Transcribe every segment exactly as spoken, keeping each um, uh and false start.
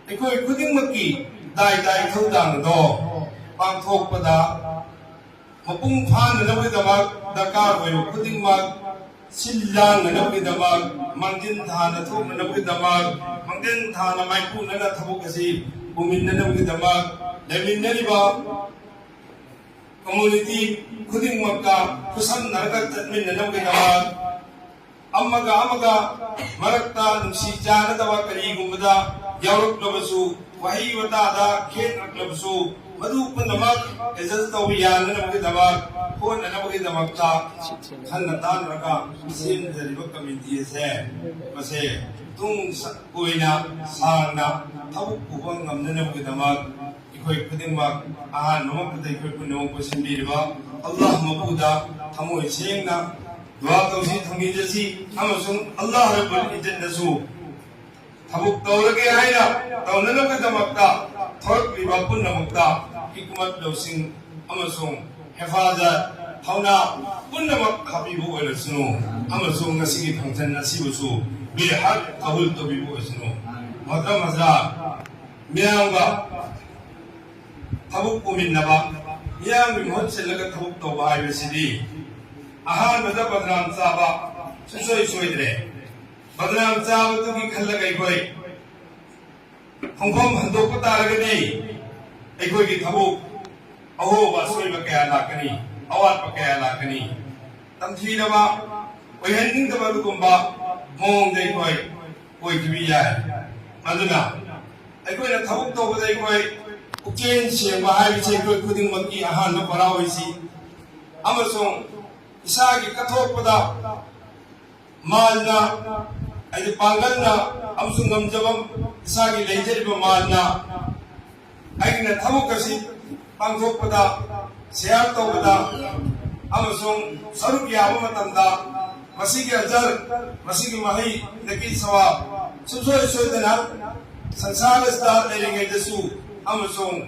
ꯑꯩꯈꯣꯏ ꯈꯨꯗꯤꯡꯃꯛꯀꯤ ꯗꯥꯏ ꯗꯥꯏ ꯊꯧꯗꯥꯡ ꯑꯗꯣ ꯄꯥꯡꯊꯣꯛꯄꯗ ꯃꯄꯨꯡ ꯐꯥꯅꯅꯕꯒꯤꯗꯃꯛ ꯗꯔꯀꯥꯔ ꯑꯣꯏꯕ ꯈꯨꯗꯤꯡꯃꯛ ꯁꯤꯜ ꯂꯥꯡꯅꯅꯕꯒꯤꯗꯃꯛ, ꯃꯥꯡꯖꯤꯟ ꯊꯥꯅ ꯊꯣꯛꯅꯅꯕꯒꯤꯗꯃꯛ, ꯃꯥꯡꯖꯤꯟ ꯊꯥꯅ ꯃꯥꯏꯄꯨꯅꯅ ꯊꯕꯛ ꯑꯁꯤ ꯄꯨꯃꯤꯟꯅꯅꯕꯒꯤꯗꯃꯛ, ꯂꯩꯃꯤꯟꯅꯔꯤꯕ ꯀꯝꯃ꯭ꯌꯨꯅꯤꯇꯤ ꯈꯨꯗꯤꯡꯃꯛꯀ ꯈꯨꯠꯁꯝꯅꯔꯒ ꯆꯠꯃꯤꯟꯅꯅꯕꯒꯤꯗꯃꯛ, ꯑꯃꯒ ꯑꯃꯒ ꯃꯔꯛꯇ ꯅꯨꯡꯁꯤ ꯆꯥꯟꯅꯗꯕ ꯀꯔꯤꯒꯨꯝꯕꯗ ꯌꯥꯎꯔꯛꯂꯕꯁꯨ, ꯋꯥꯍꯩ ꯋꯥꯇꯥꯗ ꯈꯦꯠꯅꯔꯛꯂꯕꯁꯨ, ꯃꯗꯨ ꯄꯨꯝꯅꯃꯛ ꯑꯦꯗꯖꯁ ꯇꯧꯕ ꯌꯥꯅꯅꯕꯒꯤꯗꯃꯛ ꯍꯣꯠꯅꯅꯕꯒꯤꯗꯃꯛꯇ ꯈꯟꯅ ꯇꯥꯟꯅꯔꯒ ꯁꯦꯝꯖꯔꯤꯕ ꯀꯃꯤꯇꯤ ꯑꯁꯦ, ꯃꯁꯦ ꯇꯨꯡ ꯁ-, ꯀꯣꯏꯅ ꯁꯥꯡꯅ ꯊꯕꯛ ꯄꯨꯕ ꯉꯝꯅꯅꯕꯒꯤꯗꯃꯛ ꯑꯩꯈꯣꯏ ꯈꯨꯗꯤꯡꯃꯛ ꯑꯍꯥꯟꯕ ꯃꯛꯇꯗ ꯑꯩꯈꯣꯏ ꯄꯨꯝꯅꯃꯛꯄꯨ ꯁꯤꯟꯕꯤꯔꯤꯕ ꯑꯜꯂꯥꯍ ꯃꯄꯨꯗ ꯊꯃꯣꯏ ꯁꯦꯡꯅ ꯗꯨꯋꯥ ꯇꯧꯁꯤ, ꯊꯧꯅꯤꯖꯁꯤ, ꯑꯃꯁꯨꯡ ꯑꯜꯂꯥꯍ ꯔꯕꯨꯜ ꯏꯖꯠꯅꯁꯨ ꯊꯕꯛ ꯇꯧꯔꯒꯦ ꯍꯥꯏꯅ ꯇꯧꯅꯅꯕꯒꯤꯗꯃꯛꯇ ꯊꯣꯔꯛꯂꯤꯕ ꯄꯨꯝꯅꯃꯛꯇ ꯍꯤꯀꯃꯠ ꯂꯧꯁꯤꯡ ꯑꯃꯁꯨꯡ ꯍꯦꯐꯥꯖꯠ ꯊꯧꯅꯥ ꯄꯨꯝꯅꯃꯛ ꯍꯥꯞꯄꯤꯕ ꯑꯣꯏꯔꯁꯅꯨ, ꯑꯃꯁꯨꯡ ꯉꯁꯤꯒꯤ ꯐꯪꯁꯟ ꯑꯁꯤꯕꯨꯁꯨ ꯕꯤꯜꯍꯛ ꯀꯕꯨꯜ ꯇꯧꯕꯤꯕ ꯑꯣꯏꯁꯅꯨ꯫ ꯃꯍꯇꯔꯝ ꯍꯖꯔꯥꯠ, ꯃꯤꯌꯥꯝꯒ ꯊꯕꯛ ꯄꯨꯃꯤꯟꯅꯕ, ꯃꯤꯌꯥꯝꯒꯤ ꯃꯍꯨꯠ ꯁꯤꯜꯂꯒ ꯊꯕꯛ ꯇꯧꯕ ꯍꯥꯏꯕꯁꯤꯗꯤ ꯑꯍꯥꯟꯕꯗ ꯕꯗꯅꯥꯝ ꯆꯥꯕ ꯁꯨꯡꯁꯣꯏ ꯁꯣꯏꯗ꯭ꯔꯦ꯫ ꯕꯗꯅꯥꯝ ꯆꯥꯕꯗꯨꯒꯤ ꯈꯜꯂꯒ ꯑꯩꯈꯣꯏ ꯈꯣꯡꯐꯝ ꯍꯟꯗꯣꯛꯄ ꯇꯥꯔꯒꯗꯤ ꯑꯩꯈꯣꯏꯒꯤ ꯊꯕꯛ ꯑꯍꯣꯕ ꯑꯁꯣꯏꯕ ꯀꯌꯥ ꯂꯥꯛꯀꯅꯤ, ꯑꯋꯥꯠꯄ ꯀꯌꯥ ꯂꯥꯛꯀꯅꯤ꯫ ꯇꯝꯊꯤꯔꯕ, ꯑꯣꯏꯍꯟꯅꯤꯡꯗꯕ ꯑꯗꯨꯒꯨꯝꯕ ꯃꯑꯣꯡꯗ ꯑꯩꯈꯣꯏ ꯑꯣꯏꯈꯤꯕ ꯌꯥꯏ꯫ ꯑꯗꯨꯅ ꯑꯩꯈꯣꯏꯅ ꯊꯕꯛ ꯇꯧꯕꯗ ꯑꯩꯈꯣꯏ ꯄꯨꯛꯆꯦꯜ ꯁꯦꯡꯕ ꯍꯥꯏꯕꯁꯤ ꯑꯩꯈꯣꯏ ꯈꯨꯗꯤꯡꯃꯛꯀꯤ ꯑꯍꯥꯟꯕ ꯄꯔꯥ ꯑꯣꯏꯁꯤ, ꯑꯃꯁꯨꯡ ꯏꯁꯥꯒꯤ ꯀꯠꯊꯣꯛꯄꯗ ꯃꯥꯟꯅ, ꯍꯥꯏꯗꯤ ꯄꯥꯡꯒꯜꯅ ꯑꯃꯁꯨꯡ ꯉꯝꯖꯕ, ꯏꯁꯥꯒꯤ ꯂꯩꯖꯔꯤꯕ ꯃꯥꯟꯅ ꯑꯩꯅ ꯊꯕꯛ ꯑꯁꯤ ꯄꯥꯡꯊꯣꯛꯄꯗ, ꯁꯤꯌꯥꯔ ꯇꯧꯕꯗ ꯑꯃꯁꯨꯡ ꯁꯔꯨꯛ ꯌꯥꯕ ꯃꯇꯝꯗ ꯃꯁꯤꯒꯤ ꯑꯖꯔ, ꯃꯁꯤꯒꯤ ꯃꯍꯩ, ꯅꯀꯤ ꯁꯋꯥꯕ ꯁꯨꯡꯁꯣꯏ ꯁꯣꯏꯗꯅ ꯁꯪꯁꯥꯔ ꯑꯁꯤꯗ ꯂꯩꯔꯤꯉꯩꯗꯁꯨ ꯑꯃꯁꯨꯡ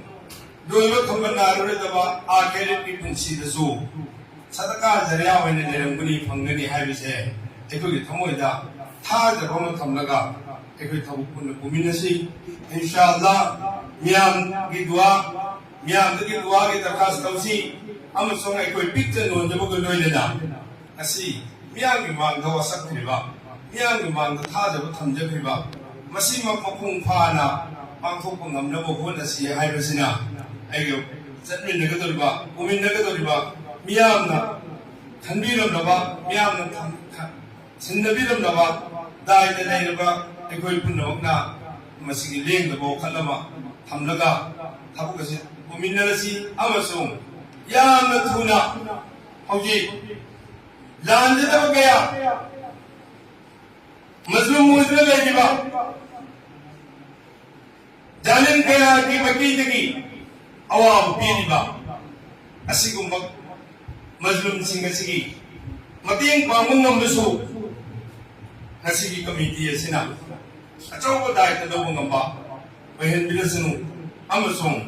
ꯂꯣꯏꯕ ꯈꯝꯕ ꯅꯥꯏꯔꯔꯣꯏꯗꯕ ꯑꯥꯈꯤꯔꯠꯀꯤ ꯄꯨꯟꯁꯤꯗꯁꯨ ꯁꯗꯀꯥ ꯖꯥꯔꯤꯌꯥ ꯑꯣꯏꯅ ꯂꯩꯔꯝꯒꯅꯤ, ꯐꯪꯒꯅꯤ ꯍꯥꯏꯕꯁꯦ ꯑꯩꯈꯣꯏꯒꯤ ꯊꯃꯣꯏꯗ ꯊꯥꯖꯕ ꯑꯃ ꯊꯝꯂꯒ ꯑꯩꯈꯣꯏ ꯊꯕꯛ ꯄꯨꯟꯅ ꯄꯨꯃꯤꯟꯅꯁꯤ꯫ ꯏꯟꯁꯥ ꯑꯜꯂꯥ, ꯃꯤꯌꯥꯝꯒꯤ ꯗꯨꯋꯥ, ꯃꯤꯌꯥꯝꯗꯒꯤ ꯗꯨꯋꯥꯒꯤ ꯗꯔꯈꯥꯁ ꯇꯧꯁꯤ, ꯑꯃꯁꯨꯡ ꯑꯩꯈꯣꯏ ꯄꯤꯛꯇ ꯅꯣꯟꯖꯕꯒ ꯂꯣꯏꯅꯅ ꯉꯁꯤ ꯃꯤꯌꯥꯝꯒꯤ ꯃꯥꯡꯗ ꯋꯥꯁꯛꯈ꯭ꯔꯤꯕ, ꯃꯤꯌꯥꯝꯒꯤ ꯃꯥꯡꯗ ꯊꯥꯖꯕ ꯊꯝꯖꯈ꯭ꯔꯤꯕ, ꯃꯁꯤꯃꯛ ꯃꯄꯨꯡ ꯐꯥꯅ ꯄꯥꯡꯊꯣꯛꯄ ꯉꯝꯅꯕ ꯍꯣꯠꯅꯁꯤ ꯍꯥꯏꯕꯁꯤꯅ ꯑꯩꯒ ꯆꯠꯃꯤꯟꯅꯒꯗꯧꯔꯤꯕ, ꯄꯨꯃꯤꯟꯅꯒꯗꯧꯔꯤꯕ ꯃꯤꯌꯥꯝꯅ ꯈꯟꯕꯤꯔꯝꯂꯕ, ꯃꯤꯌꯥꯝꯅ ꯊꯝ-, ꯈ-, ꯁꯤꯟꯅꯕꯤꯔꯝꯂꯕ ꯗꯥꯏꯗ ꯂꯩꯔꯕ ꯑꯩꯈꯣꯏ ꯄꯨꯝꯅꯃꯛꯅ ꯃꯁꯤꯒꯤ ꯂꯦꯡꯗꯕ ꯋꯥꯈꯜ ꯑꯃ ꯊꯝꯂꯒ ꯊꯕꯛ ꯑꯁꯤ ꯄꯨꯃꯤꯟꯅꯔꯁꯤ, ꯑꯃꯁꯨꯡ ꯌꯥꯝꯅ ꯊꯨꯅ ꯍꯧꯖꯤꯛ ꯂꯥꯟꯖꯗꯕ ꯀꯌꯥ, ꯃꯖꯂꯨꯝ ꯑꯣꯏꯗꯨꯅ ꯂꯩꯔꯤꯕ, ꯖꯥꯂꯤꯝ ꯀꯌꯥꯒꯤ ꯃꯥꯏꯀꯩꯗꯒꯤ ꯑꯋꯥꯕ ꯄꯤꯔꯤꯕ ꯑꯁꯤꯒꯨꯝꯕ ꯃꯖꯂꯨꯝꯁꯤꯡ ꯑꯁꯤꯒꯤ ꯃꯇꯦꯡ ꯄꯥꯡꯕ ꯉꯝꯕꯁꯨ ꯉꯁꯤꯒꯤ ꯀꯃꯤꯇꯤ ꯑꯁꯤꯅ ꯑꯆꯧꯕ ꯗꯥꯏꯇ ꯂꯧꯕ ꯉꯝꯕ ꯑꯣꯏꯍꯟꯕꯤꯔꯁꯅꯨ꯫ ꯑꯃꯁꯨꯡ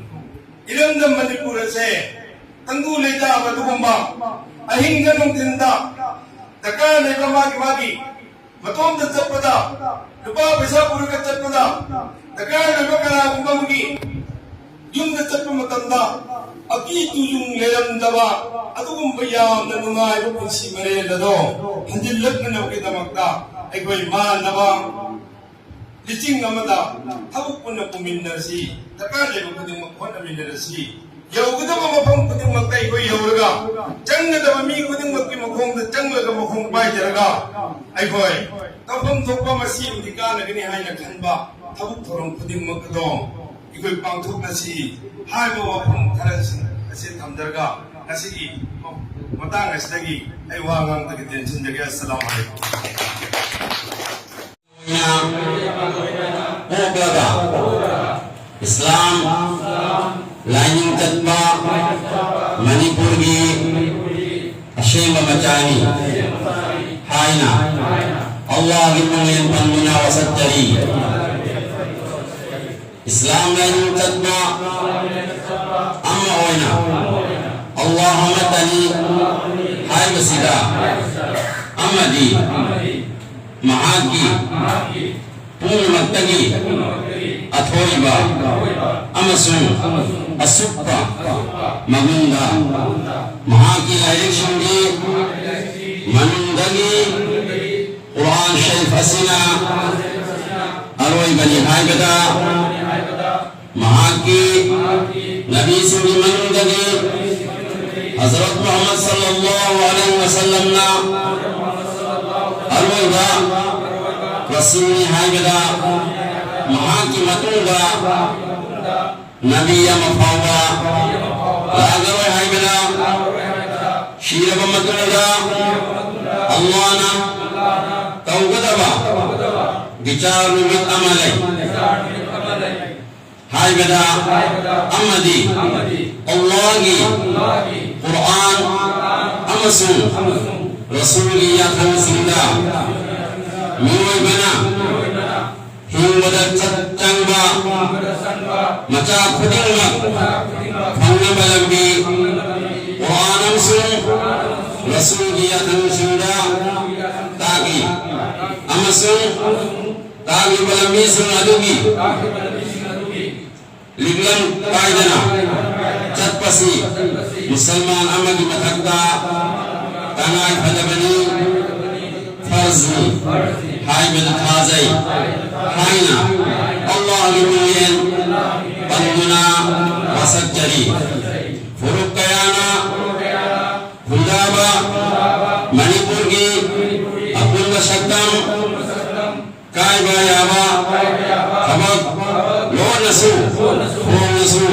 ꯏꯔꯝꯗꯝ ꯃꯅꯤꯄꯨꯔ ꯑꯁꯦ ꯇꯪꯗꯨ ꯂꯩꯇꯥꯕ ꯑꯗꯨꯒꯨꯝꯕ, ꯑꯍꯤꯡꯗ ꯅꯨꯡꯊꯤꯟꯗ ꯗꯔꯀꯥꯔ ꯂꯩꯕ ꯃꯥꯒꯤ ꯃꯥꯒꯤ ꯃꯇꯣꯝꯇ ꯆꯠꯄꯗ, ꯂꯨꯄꯥ ꯄꯩꯁꯥ ꯄꯨꯔꯒ ꯆꯠꯄꯗ, ꯗꯔꯀꯥꯔ ꯂꯩꯕ ꯀꯅꯥꯒꯨꯝꯕ ꯑꯃꯒꯤ ꯌꯨꯝꯗ ꯆꯠꯄ ꯃꯇꯝꯗ ꯑꯀꯤ ꯇꯨꯖꯨꯡ ꯂꯩꯔꯝꯗꯕ ꯑꯗꯨꯒꯨꯝꯕ ꯌꯥꯝꯅ ꯅꯨꯡꯉꯥꯏꯕ ꯄꯨꯟꯁꯤ ꯃꯔꯦꯜ ꯑꯗꯣ ꯍꯟꯖꯤꯜꯂꯛꯅꯅꯕꯒꯤꯗꯃꯛꯇ ꯑꯩꯈꯣꯏ ꯃꯥꯟꯅꯕ ꯂꯤꯆꯤꯡ ꯑꯃꯗ ꯊꯕꯛ ꯄꯨꯟꯅ ꯄꯨꯃꯤꯟꯅꯔꯁꯤ, ꯗꯔꯀꯥꯔ ꯂꯩꯕ ꯈꯨꯗꯤꯡꯃꯛ ꯍꯣꯠꯅꯃꯤꯟꯅꯔꯁꯤ꯫ ꯌꯧꯒꯗꯕ ꯃꯐꯝ ꯈꯨꯗꯤꯡꯃꯛꯇ ꯑꯩꯈꯣꯏ ꯌꯧꯔꯒ, ꯆꯪꯒꯗꯕ ꯃꯤ ꯈꯨꯗꯤꯡꯃꯛꯀꯤ ꯃꯈꯣꯡꯗ ꯆꯪꯂꯒ ꯃꯈꯣꯡ ꯄꯥꯏꯖꯔꯒ, ꯑꯩꯈꯣꯏ ꯇꯧꯐꯝ ꯊꯣꯛꯄ ꯃꯁꯤ ꯑꯃꯗꯤ ꯀꯥꯟꯅꯒꯅꯤ ꯍꯥꯏꯅ ꯈꯟꯕ ꯊꯕꯛ ꯊꯧꯔꯝ ꯈꯨꯗꯤꯡꯃꯛ ꯑꯗꯣ ꯑꯩꯈꯣꯏ ꯄꯥꯡꯊꯣꯛꯅꯁꯤ ꯍꯥꯏꯕ ꯋꯥꯐꯝ ꯈꯔꯁꯤꯡ ꯑꯁꯤ ꯊꯝꯖꯔꯒ, ꯉꯁꯤꯒꯤ ꯃꯇꯥꯡ ꯑꯁꯤꯗꯒꯤ ꯑꯩ ꯋꯥ ꯉꯥꯡꯕꯗꯒꯤ ꯇꯦꯟꯁꯤꯟꯖꯒꯦ꯫ ꯑꯁꯂꯥꯃꯨ ꯑꯂꯥꯏꯀꯨꯝ꯫ ꯄꯣꯛꯂꯒ ꯏꯁꯂꯥꯝ ꯂꯥꯏꯅꯤꯡ ꯆꯠꯄ ꯃꯅꯤꯄꯨꯔꯒꯤ ꯑꯁꯦꯡꯕ ꯃꯆꯥꯅꯤ ꯍꯥꯏꯅ ꯑꯜꯂꯥꯍꯒꯤ ꯃꯤꯡꯂꯦꯟ ꯄꯟꯗꯨꯅ ꯋꯥꯁꯛꯆꯔꯤ꯫ ꯏꯁꯂꯥꯝ ꯂꯥꯏꯅꯤꯡ ꯆꯠꯄ ꯑꯃ ꯑꯣꯏꯅ ꯑꯜꯂꯥꯍ ꯑꯃꯠꯇꯅꯤ ꯍꯥꯏꯕꯁꯤꯗ ꯑꯃꯗꯤ ꯃꯍꯥꯛꯀꯤ ꯄꯨꯝꯅꯃꯛꯇꯒꯤ ꯑꯊꯣꯏꯕ ꯑꯃꯁꯨꯡ ꯑꯁꯨꯞꯄ ꯃꯒꯨꯟꯗ ꯃꯍꯥꯛꯀꯤ ꯂꯥꯏꯔꯤꯛꯁꯤꯡꯒꯤ ꯃꯅꯨꯡꯗꯒꯤ ꯀꯨꯔꯥꯟ ꯁꯔꯤꯐ ꯑꯁꯤꯅ ꯑꯔꯣꯏꯕꯅꯤ ꯍꯥꯏꯕꯗ ꯃꯍꯥꯛꯀꯤ ꯅꯕꯤꯁꯤꯡꯒꯤ ꯃꯅꯨꯡꯗꯒꯤ ꯍꯖꯔꯠ ꯃꯨꯍꯝꯃꯗ ꯁꯜꯂꯜꯂꯥꯍꯨ ꯑꯂꯩꯍꯤ ꯋꯁꯜꯂꯝꯅ ꯑꯔꯣꯏꯕ ꯔꯁꯨꯜꯅꯤ ꯍꯥꯏꯕꯗ ꯃꯍꯥꯛꯀꯤ ꯃꯇꯨꯡꯗ ꯅꯕꯤ ꯑꯃ ꯐꯥꯎꯕ ꯂꯥꯛꯂꯔꯣꯏ ꯍꯥꯏꯕꯗ ꯁꯤꯔꯕ ꯃꯇꯨꯡꯗ ꯑꯜꯂꯥꯍꯅ ꯇꯧꯒꯗꯕ ꯕꯤꯆꯥꯔ ꯅꯨꯃꯤꯠ ꯑꯃ ꯂꯩ ꯍꯥꯏꯕꯗ ꯑꯃꯗꯤ ꯑꯜꯂꯥꯍꯒꯤ ꯀꯨꯔꯥꯟ ꯑꯃꯁꯨꯡ ꯔꯁꯨꯜꯒꯤ ꯌꯥꯊꯪꯁꯤꯡꯗ ꯃꯤꯑꯣꯏꯕꯅ ꯍꯤꯡꯕꯗ ꯆꯠ ꯆꯪꯕ ꯃꯆꯥꯛ ꯈꯨꯗꯤꯡꯃꯛ ꯐꯪꯅꯕ ꯂꯝꯕꯤ ꯀꯨꯔꯥꯟ ꯑꯃꯁꯨꯡ ꯔꯁꯨꯜꯒꯤ ꯌꯥꯊꯪꯁꯤꯡꯗ ꯇꯥꯛꯏ ꯑꯃꯁꯨꯡ ꯇꯥꯛꯂꯤꯕ ꯂꯝꯕꯤꯁꯤꯡ ꯑꯗꯨꯒꯤ ꯂꯤꯛꯂꯝ ꯀꯥꯏꯗꯅ ꯆꯠꯄꯁꯤ ꯃꯨꯁꯜꯃꯥꯟ ꯑꯃꯒꯤ ꯃꯊꯛꯇ ꯇꯉꯥꯏ ꯐꯗꯕꯅꯤ, ꯐꯔꯖꯅꯤ ꯍꯥꯏꯕꯗꯨ ꯊꯥꯖꯩ ꯍꯥꯏꯅ ꯑꯜꯂꯥꯍꯒꯤ ꯃꯤꯡꯂꯦꯟ ꯄꯟꯗꯨꯅ ꯋꯥꯁꯛꯆꯔꯤ꯫ ꯐꯨꯔꯨꯞ ꯀꯌꯥꯅ ꯈꯨꯟꯗꯥꯕ ꯃꯅꯤꯄꯨꯔꯒꯤ ꯑꯄꯨꯟꯕ ꯁꯛꯇꯝ ꯀꯥꯏꯕ ꯌꯥꯕ ꯊꯕꯛ ꯂꯣꯟꯅꯁꯨ ꯈꯣꯡꯅꯁꯨ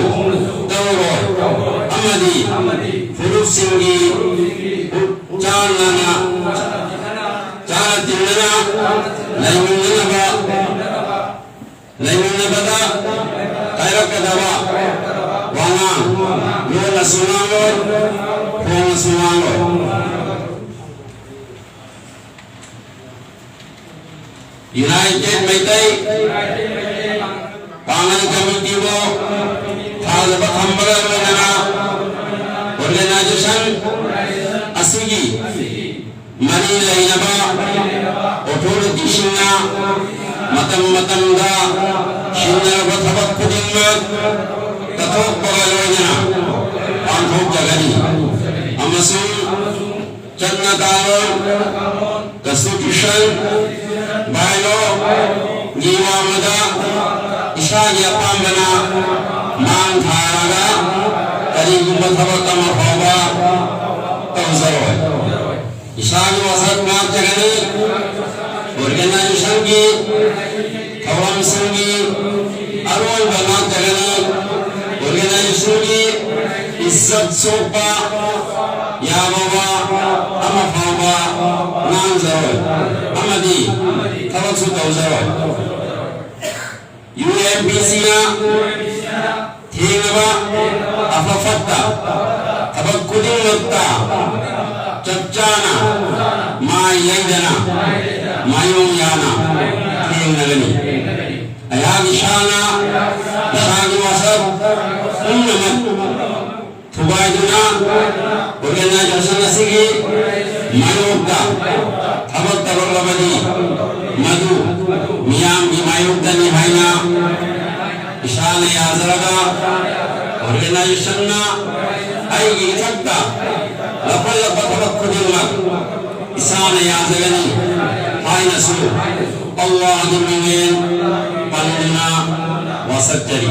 ꯇꯧꯔꯣꯏ ꯑꯃꯗꯤ ꯐꯨꯔꯨꯞꯁꯤꯡꯒꯤ ꯆꯥꯟꯅꯅ ꯆꯥꯅ ꯇꯤꯟꯅꯅ ꯂꯩꯃꯤꯟꯅꯅꯕ ꯂꯩꯃꯤꯟꯅꯕꯗ ꯀꯥꯏꯔꯛꯀꯗꯕ ꯋꯥꯉꯥꯡ ꯂꯣꯟꯅꯁꯨ ꯉꯥꯡꯂꯣꯏ, ꯈꯣꯡꯅꯁꯨ ꯉꯥꯡꯂꯣꯏ꯫ ꯌꯨꯅꯥꯏꯇꯦꯠ ꯃꯩꯇꯩ ꯄꯥꯉꯜ ꯀꯃꯤꯇꯤꯕꯨ ꯊꯥꯖꯕ ꯊꯝꯕꯒ ꯂꯣꯏꯅꯅ ꯑꯣꯔꯒꯅꯥꯏꯖꯦꯁꯟ ꯑꯁꯤꯒꯤ ꯃꯔꯤ ꯂꯩꯅꯕ ꯑꯣꯊꯣꯔꯤꯇꯤꯁꯤꯡꯅ ꯃꯇꯝ ꯃꯇꯝꯗ ꯁꯤꯟꯅꯔꯕ ꯊꯕꯛ ꯈꯨꯗꯤꯡꯃꯛ ꯀꯠꯊꯣꯛꯄꯒ ꯂꯣꯏꯅꯅ ꯄꯥꯡꯊꯣꯛꯆꯒꯅꯤ ꯑꯃꯁꯨꯡ ꯆꯠꯅ ꯀꯥꯡꯂꯣꯟ, constitution, bylaw ꯒꯤ ꯋꯥꯡꯃꯗ ꯏꯁꯥꯒꯤ ꯑꯄꯥꯝꯕꯅ ꯃꯥꯡ ꯊꯥꯔꯒ ꯀꯔꯤꯒꯨꯝꯕ ꯊꯕꯛ ꯑꯃ ꯐꯥꯎꯕ ꯇꯧꯖꯔꯣꯏ꯫ ꯏꯁꯥꯒꯤ ꯋꯥꯁꯛ ꯉꯥꯛꯆꯒꯅꯤ꯫ Organization ꯒꯤ ꯊꯧꯔꯝꯁꯤꯡꯒꯤ ꯑꯔꯣꯏꯕ ꯉꯥꯛꯆꯒꯅꯤ꯫ Organization ꯒꯤ ꯏꯖꯠ ꯁꯣꯛꯄ ꯌꯥꯕ ꯋꯥ ꯑꯃ ꯐꯥꯎꯕ ꯉꯥꯡꯖꯔꯣꯏ ꯑꯃꯗꯤ ꯊꯕꯛꯁꯨ ꯇꯧꯖꯔꯣꯏ꯫ UNPC ꯅ ꯊꯦꯡꯅꯕ ꯑꯐ ꯐꯠꯇ ꯊꯕꯛ ꯈꯨꯗꯤꯡꯃꯛꯇ ꯆꯞ ꯆꯥꯅ ꯃꯥꯏ ꯂꯩꯗꯅ ꯃꯥꯌꯣꯡ ꯌꯥꯅ ꯊꯦꯡꯅꯒꯅꯤ꯫ ꯑꯩꯍꯥꯛ ꯏꯁꯥꯅ ꯏꯁꯥꯒꯤ ꯋꯥꯁꯛ ꯄꯨꯝꯅꯃꯛ ꯊꯨꯒꯥꯏꯗꯨꯅ organization ꯑꯁꯤꯒꯤ ꯃꯥꯌꯣꯛꯇ ꯊꯕꯛ ꯇꯧꯔꯛꯂꯕꯗꯤ ꯃꯗꯨ ꯃꯤꯌꯥꯝꯒꯤ ꯃꯥꯌꯣꯛꯇꯅꯤ ꯍꯥꯏꯅ ꯏꯁꯥꯅ ꯌꯥꯖꯔꯒ organization ꯅ ꯑꯩꯒꯤ ꯏꯊꯛꯇ ꯂꯧꯈꯠꯂꯛꯄ ꯊꯕꯛ ꯈꯨꯗꯤꯡꯃꯛ ꯏꯁꯥꯅ ꯌꯥꯖꯒꯅꯤ ꯍꯥꯏꯅꯁꯨ ꯑꯜꯂꯥꯍꯒꯤ ꯃꯤꯡꯂꯦꯟ ꯄꯟꯗꯨꯅ ꯋꯥꯁꯛꯆꯔꯤ꯫